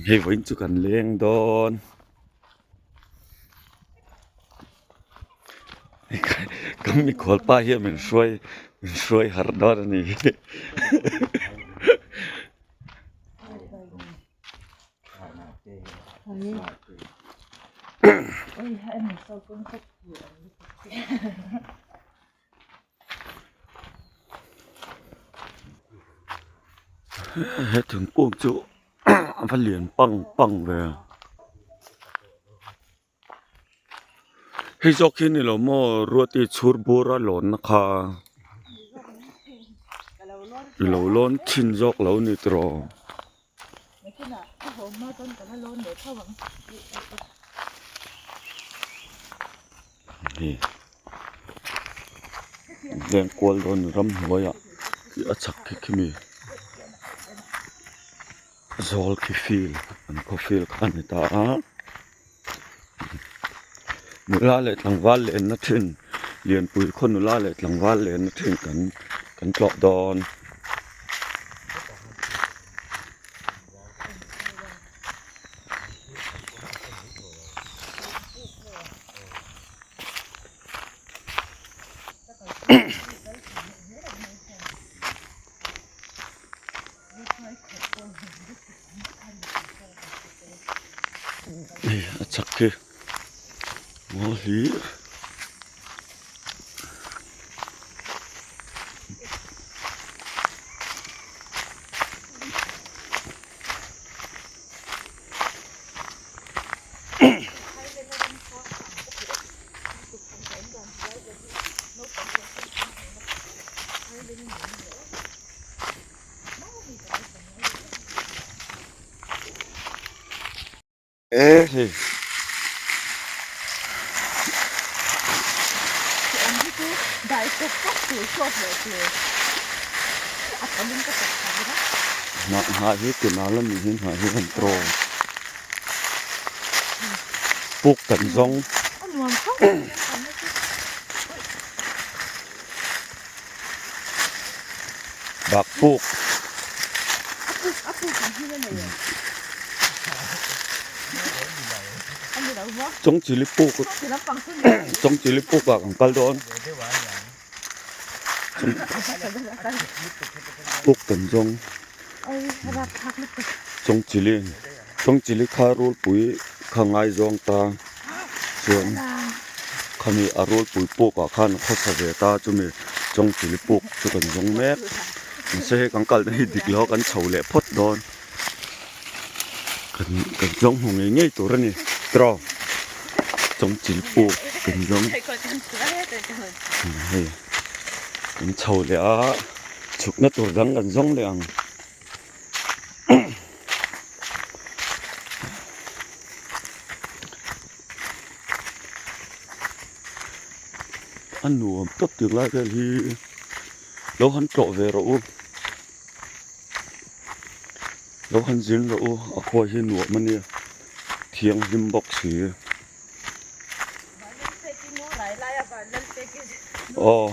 Hei vawiin chu kan leng dawn. Kan mikhual pa hian min hruai min hruai harh dawn a ni hi. He thingkung chu a va lian pang pang ve a hei zawk hi ni lo maw ruati chhur bur a lawnna kha i lo lawn thin zawk lo ni tiraw. Hei veng kual dawn ramhnuaiah a chhak khi khi mi zawl khi field an khaw field kha a ni ta a nula leh tlangval lenna thin lianpui khaw nula leh tlangval lenna thin kan kan tlawh dawn. Hei a chak khi maw hi. E hei. Hnah hnah hi tunah la mi hi hnah hi an draw puk kan zawng. Bak puk. Chawng chili puk chawng chili puk ah kan kal dawn. Puk kan zawng. Chawng chili chawng chili kha rulpui kha ngaizawng ta chuan khami a rulpui puk ah khan a khawsa ve ta chumi chawng chili puk chu kan zawng mek mahse hei kan kalna hi dik lo a kan chho leh phawt dawn kan kan zawng hmu ngei ngei tur a ni tiraw chawng chili puk kan zawng hei kan chho leh a chhukna tur dang kan zawng leh ang. A nuam tawp tir lai vel hi lo han tlawh ve rawh u lo han zin rawh u a khawi hi nuam a nia thianghlim bawk si aw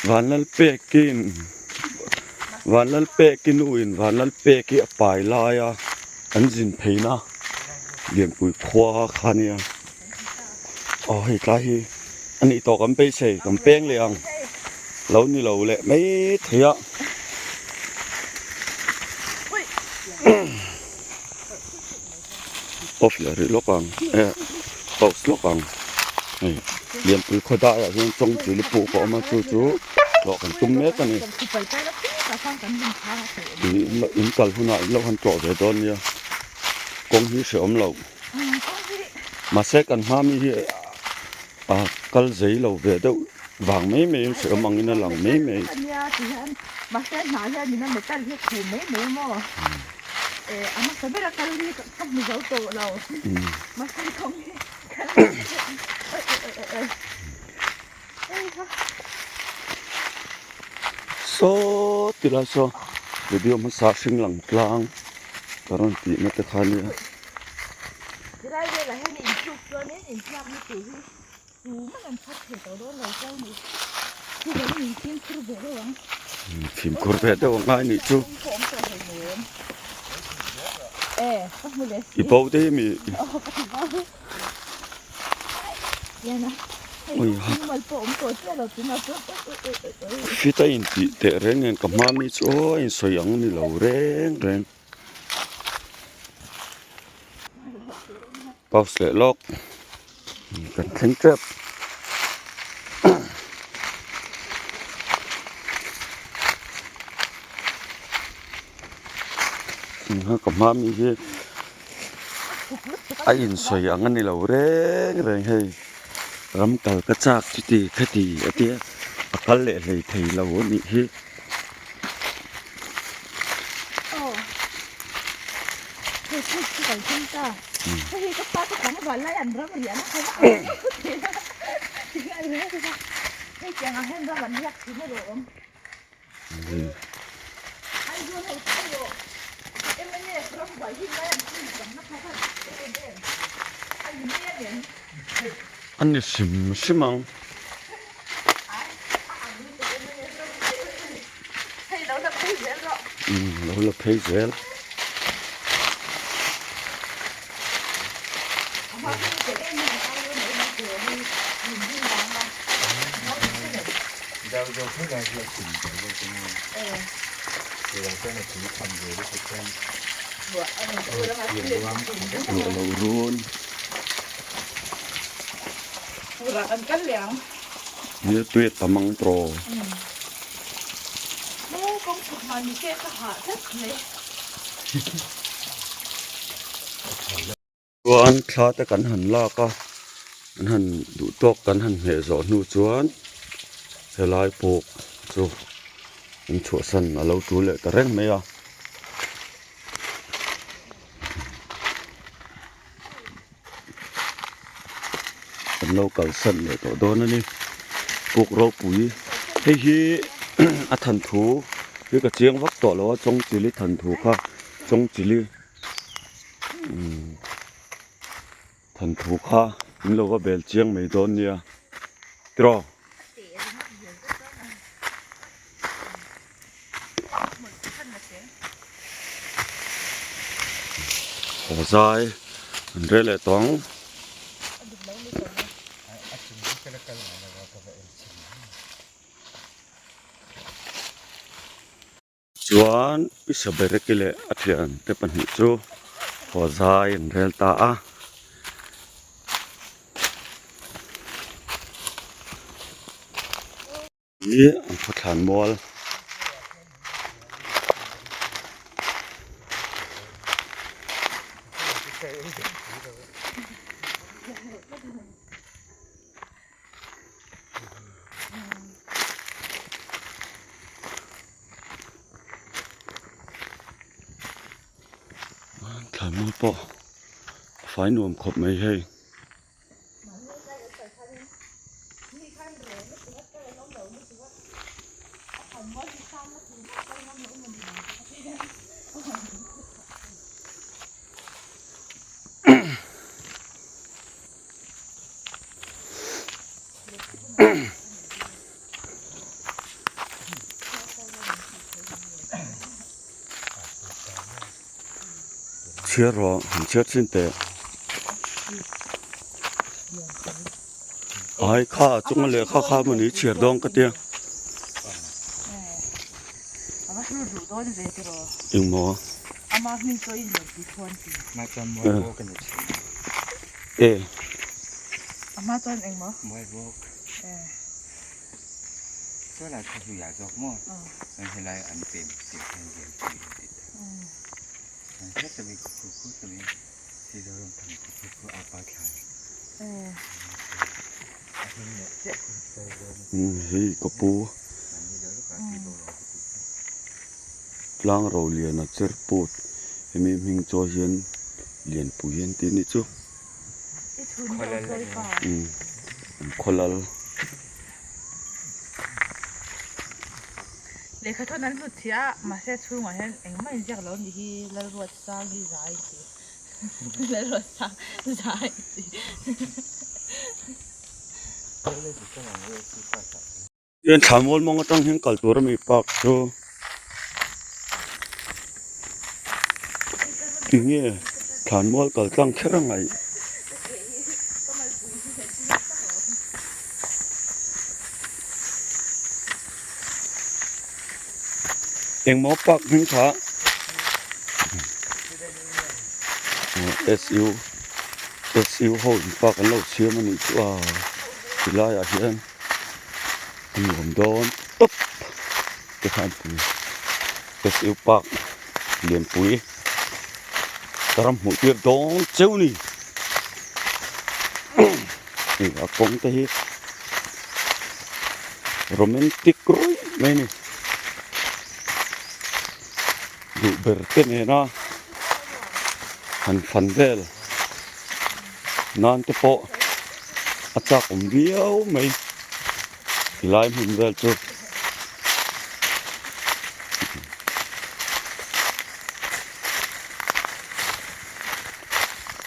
Vanlalpekin Vanlalpeki nuin Vanlalpeki a pai laia an zin pheina Lianpui khua kha nia aw hei tlai hi a nih tawh kan beisei kan peng leh ang lo ni lo leh mai thei a. Off leh rih lawk ang eh pause lawk ang hei lianpui khaw daiah hian chawng chu lu puk a awm a chu chu tlawh kan tum mek a ni ih in kal hunah in lo han tlawh ve dawn nia kawng hi hrehawm loh mahse kan hma mi hi a kal zei lo ve deuh vang mai mai in hrehawm angin a lang mai mai. Saw ti lai saw video hmasa hring lang tlang ka rawn tih na te kha nia. Fimkhur ve deuh ang ngai nih chu. I bo te hi mi. Fit a intih teh reng nen ka hma mi chu aw a insawi ang ni lo reng reng. Pause leh lawk kan thleng tep. Engha ka hma mi hi a insawi ang a ni lo reng reng hei ram kal ka chak chuti khati a tia a kal leh hlei thei lo a nih hi. A ni hrim hrim ang. Umm lo la phei zel. Ruah lo run. Nia tui a tam ang tawh. Chuan thla te kan han lak a, an han duh tawk kan han hmeh zawh hnu chuan helai puk chu an chhuahsan a lo tul leh ta reng mai a. Kan lo kalsan leh tawh dawn a ni puk ropui hei hi a thanthu hi ka chiang vak tawh lo a chawngchilhi thanthu kha chawngchilhi. Thanthu kha in lo va bel chiang mai dawn nia tiraw. Haw zai an rel leh tawh ang. Chuan Pi Sabereki leh a thiante pahnih chu haw zai an rel ta a. Hi an khawthlan mual. Thlanmual pawh a fai nuam khawp mai hei. Chhiar rawh han chhiar chin teh ai kha a chunga lehkha kha mawni chhiar dawn ka tia engmaw e. Hei ka pu tlang ro lian a cher put hemi hming chaw hian lianpui an tih anih chu. Khawlal. Lehkha thawn an hlut chhiah a, mahse a chhungah hian engmah inziak lo anih hi Lalruatsang hi zai ti. Lalruatsang zai ti. Hian thla mual mawng atang hian kal tur ami park chu. Tinge thlanmual kal tlang kher a ngaih. Engmaw park hming kha SU SU ho in park an lo siam a nih chu a tilai ah hian a nuam dawn tawp te khan ti SU park lianpui ka ram hmuh tir dawn cheu ni hei a kawng te hi romantic ruih mai a ni duh ber te nena han fan vel nan te pawh a chak awm viau mai tilai hmun vel chu.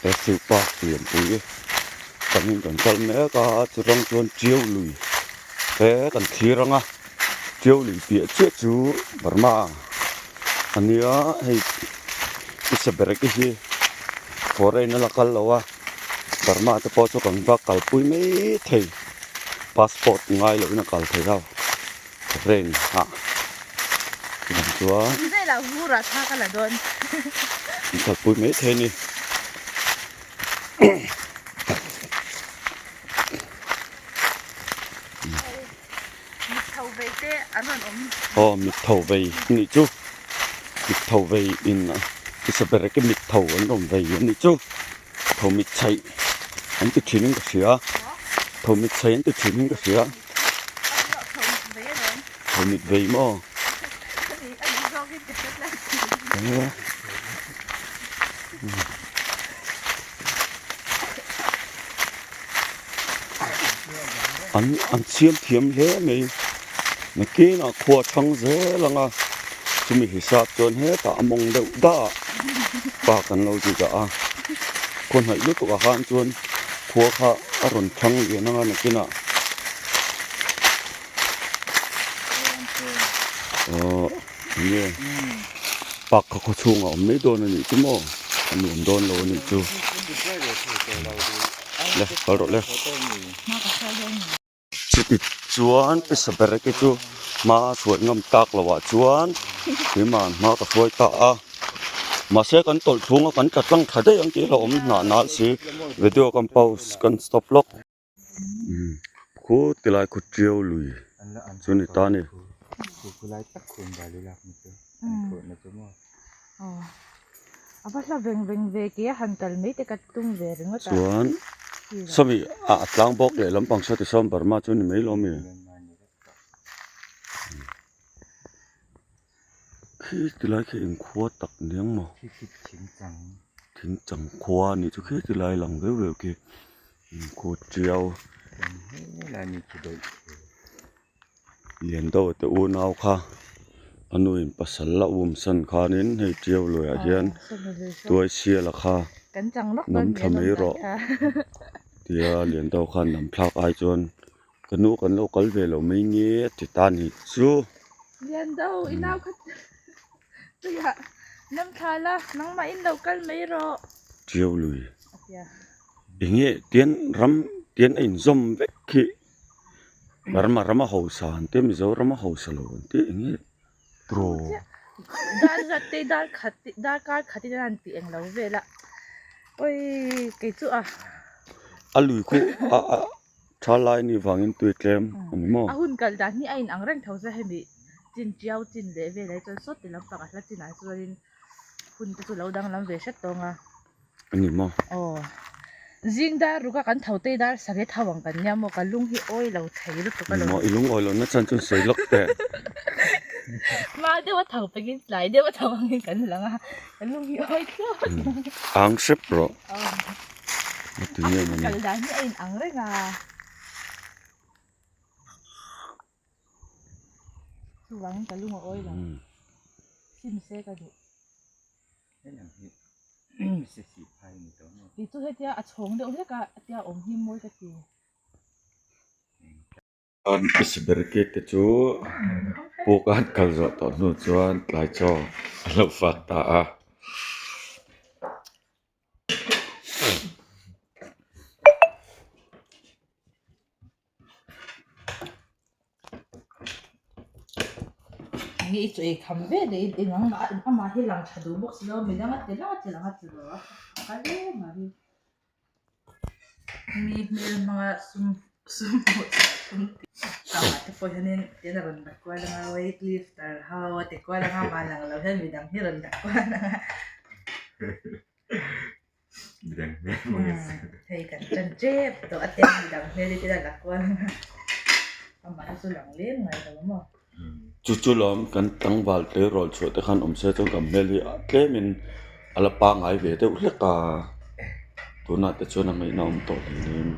He siu park lianpui tamin kan kal mek a chutang chuan tiau lui te kan thlir ang a tiau lui piah chiah chu Burma a nia hei Isaberg hi foreign a la kal lo a Burma te pawh chu kan va kalpui mai thei passport ngai loh in a kal thei a foreign ah chuvang chuan an kalpui mai thei a ni. Aw mit tho vei anih chu mit tho vei in i saberek mit tho an rawn vei anih chu tho mit chheih an ti thin in ka hria tho mit chheih an ti thin in ka hria tho mit vei maw. An an siam thiam hle mai nakinah khua thang zel ang a chumi hisap chuan hetah a mawng deuh dah park an lo ti dah a khaw hnaih lutuk ah khan chuan khua kha a rawn thang lian ang a nakinah aww enge park kha khaw chhungah a awm mai dawn a nih chu maw a nuam dawn lo a nih chu le kal rawh le chuti chuan pisa ber te chu hma a hruai ngam tak loh ah chuan keimah hma ka hruai ta a mahse kan tawlh chhung a kan tla tlang tha daih ang tih a hlauhawm hnah nal si video kan pause kan stop lawk. Khu tilai khaw tiau lui chu ni ta a ni. Chuan sawmi a tlang bawk leh lampang saw tisawn Burma chu ni mai lo ami. Khi tilai khi eng khua tak aniang maw thing chang khua a nih chu khi tilai lang veu veu khi khua tiau lian deuh te unau kha a nu in pasal a um san khanin hei tiau luiah hian tuai siala kha nam thla mai rawh tia lian deuh khan nam thlak ai chuan. Ka nu kan lo kal ve lo mai nge a ti ta ni chu. Lian do i nau kha tuiah nam thla la nangmah in lo kal mai rawh. Tiau lui. Enge tian ram tian a inzawm vek khi Burma rama hausa an tia Mizoram a hausa lo an tia enge tiraw. Dar zat te dar khat dar kar khat in an ti englo vel a oi kei chu a. A lui khu a a. Tha lai ni vangin tui tlem a ni maw? A hun kal dan hi a inang reng tho se hemi chin tiau chin leh vel ai chuan sawt ti lampang a hla chinah chuanin hun te chu lo danglam ve hret tawng a. A ni maw? Aw. Zing dar ruk a kan tho tei dar sareh tho ang kan nia maw ka lung hi awi lo thei lutuk a lo. Ni maw? I lung awi lohna chan chuan sawi lawk teh. Hma deuh a tho pengin tlai deuh a tho angin kan lang a, ka lung hi awi thlawt. Ang hrep rawh. Kal dan hi a in ang reng a. Chuvangin ka lung a awi lo. Sim se ka duh. Tih chu hetia a chhawng deuh hlek a tia awm hi mawi ka ti. An Isbergate te chu puk an kal zawh tawh hnu chuan tlai chaw a lo fak ta a. hi i chaw ei kham ve leh i eng ang mah amah hi lang tha duh bawk si lo a midang a ti lang a ti lang a ti lo a a kal em a hi mi hmel hmanga sum sum hmuh chhuah tum tih amah te pawh hianin tin a rawn dah kual anga weight lifter ho a ti kual anga amah lang lo hian midang hi a rawn dah kual anga. Hei kan ṭan ṭep tawh a tia midang hmel hi ila la kual anga amah hi chu lang lem ngai lo maw. Chu chu lawm kan tlangval tleirawl chhuah te khan awm se chuan kan hmel hi tlemin a la pangngai ve deuh hlek a tunah te chuan a ngaihna awm tawh hleinem.